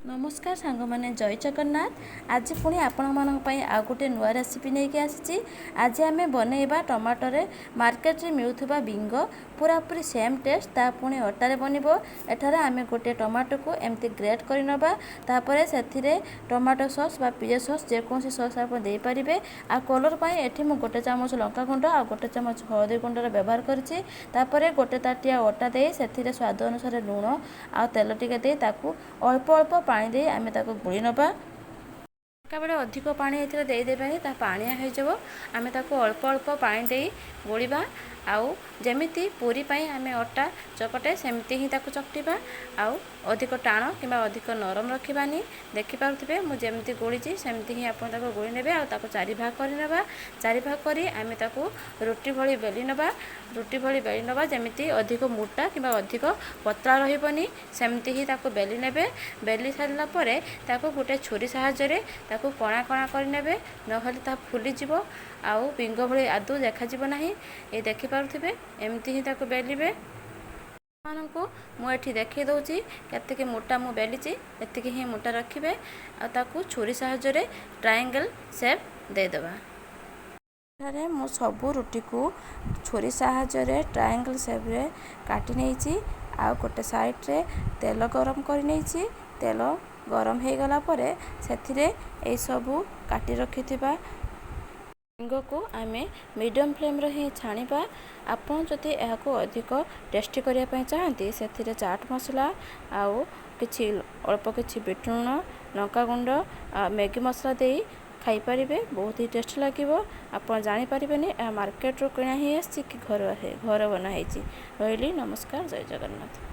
ନମସ୍କାର ସାଙ୍ଗମାନେ, ଜୟ ଜଗନ୍ନାଥ। ଆଜି ପୁଣି ଆପଣମାନଙ୍କ ପାଇଁ ଆଉ ଗୋଟେ ନୂଆ ରେସିପି ନେଇକି ଆସିଛି। ଆଜି ଆମେ ବନେଇବା ଟମାଟୋରେ ମାର୍କେଟରେ ମିଳୁଥିବା ବିଙ୍ଗ, ପୁରାପୁରି ସେମ୍ ଟେଷ୍ଟ, ତା ପୁଣି ଅଟାରେ ବନିବ। ଏଠାରେ ଆମେ ଗୋଟେ ଟମାଟୋକୁ ଏମିତି ଗ୍ରେଟ୍ କରିନେବା। ତାପରେ ସେଥିରେ ଟମାଟୋ ସସ୍ ବା ପିଆଜ ସସ୍, ଯେକୌଣସି ସସ୍ ଆପଣ ଦେଇପାରିବେ। ଆଉ କଲର୍ ପାଇଁ ଏଠି ମୁଁ ଗୋଟେ ଚାମଚ ଲଙ୍କା ଗୁଣ୍ଡ ଆଉ ଗୋଟେ ଚାମଚ ହଳଦୀ ଗୁଣ୍ଡର ବ୍ୟବହାର କରିଛି। ତାପରେ ଗୋଟେ ତାଟିଆ ଅଟା ଦେଇ ସେଥିରେ ସ୍ୱାଦ ଅନୁସାରେ ଲୁଣ ଆଉ ତେଲ ଟିକେ ଦେଇ ତାକୁ ଅଳ୍ପ ଅଳ୍ପ ପାଣି ଦେଇ ଆମେ ତାକୁ ଗୋଳି ନେବା। ଏକାବେଳେ ଅଧିକ ପାଣି ଏଥିରେ ଦେଇଦେବାନି, ତାହା ପାଣିଆ ହେଇଯିବ। ଆମେ ତାକୁ ଅଳ୍ପ ଅଳ୍ପ ପାଣି ଦେଇ ଗୋଳିବା ଆଉ ଯେମିତି ପୁରୀ ପାଇଁ ଆମେ ଅଟା ଚକଟେ, ସେମିତି ହିଁ ତାକୁ ଚକଟିବା। ଆଉ ଅଧିକ ଟାଣ କିମ୍ବା ଅଧିକ ନରମ ରଖିବାନି। ଦେଖିପାରୁଥିବେ, ମୁଁ ଯେମିତି ଗୋଳିଛି ସେମିତି ହିଁ ଆପଣ ତାକୁ ଗୋଳି ନେବେ। ଆଉ ତାକୁ ଚାରି ଭାଗ କରିନେବା। ଚାରି ଭାଗ କରି ଆମେ ତାକୁ ରୁଟି ଭଳି ବେଲି ନେବା। ରୁଟି ଭଳି ବେଲି ନେବା, ଯେମିତି ଅଧିକ ମୋଟା କିମ୍ବା ଅଧିକ ପତଳା ରହିବନି, ସେମିତି ହିଁ ତାକୁ ବେଲି ନେବେ। ବେଲି ସାରିଲା ପରେ ତାକୁ ଗୋଟେ ଛୁରୀ ସାହାଯ୍ୟରେ ତାକୁ କଣା କଣା କରିନେବେ, ନହେଲେ ତାହା ଫୁଲିଯିବ ଆଉ ବିଙ୍ଗ ଭଳି ଆଦୌ ଦେଖାଯିବ ନାହିଁ। ଏ ଦେଖିପାରୁଥିବେ, ଏମିତି ହିଁ ତାକୁ ବେଲିବେ। ମାନଙ୍କୁ ମୁଁ ଏଠି ଦେଖାଇ ଦେଉଛି କେତିକି ମୋଟା ମୁଁ ବେଲିଛି, ଏତିକି ହିଁ ମୋଟା ରଖିବେ। ଆଉ ତାକୁ ଛୁରୀ ସାହାଯ୍ୟରେ ଟ୍ରାଏଙ୍ଗେଲ୍ ସେପ୍ ଦେଇଦେବା। ଏଠାରେ ମୁଁ ସବୁ ରୁଟିକୁ ଛୁରୀ ସାହାଯ୍ୟରେ ଟ୍ରାଏଙ୍ଗେଲ୍ ସେପ୍ରେ କାଟି ନେଇଛି। ଆଉ ଗୋଟେ ସାଇଡ଼୍ରେ ତେଲ ଗରମ କରିନେଇଛି। ତେଲ ଗରମ ହେଇଗଲା ପରେ ସେଥିରେ ଏଇସବୁ କାଟି ରଖିଥିବା ବିଙ୍ଗକୁ ଆମେ ମିଡ଼ିୟମ୍ ଫ୍ଲେମ୍ରେ ହିଁ ଛାଣିବା। ଆପଣ ଯଦି ଏହାକୁ ଅଧିକ ଟେଷ୍ଟି କରିବା ପାଇଁ ଚାହାନ୍ତି, ସେଥିରେ ଚାଟ୍ ମସଲା ଆଉ କିଛି ଅଳ୍ପ କିଛି ବିଟ ଲୁଣ, ଲଙ୍କାଗୁଣ୍ଡ ଆଉ ମ୍ୟାଗି ମସଲା ଦେଇ ଖାଇପାରିବେ। ବହୁତ ହି ଟେଷ୍ଟି ଲାଗିବ। ଆପଣ ଜାଣିପାରିବେନି ଏହା ମାର୍କେଟରୁ କିଣା ହେଇ ଆସିଛି କି ଘର ବନା ହେଇଛି। ରହିଲି, ନମସ୍କାର, ଜୟ ଜଗନ୍ନାଥ।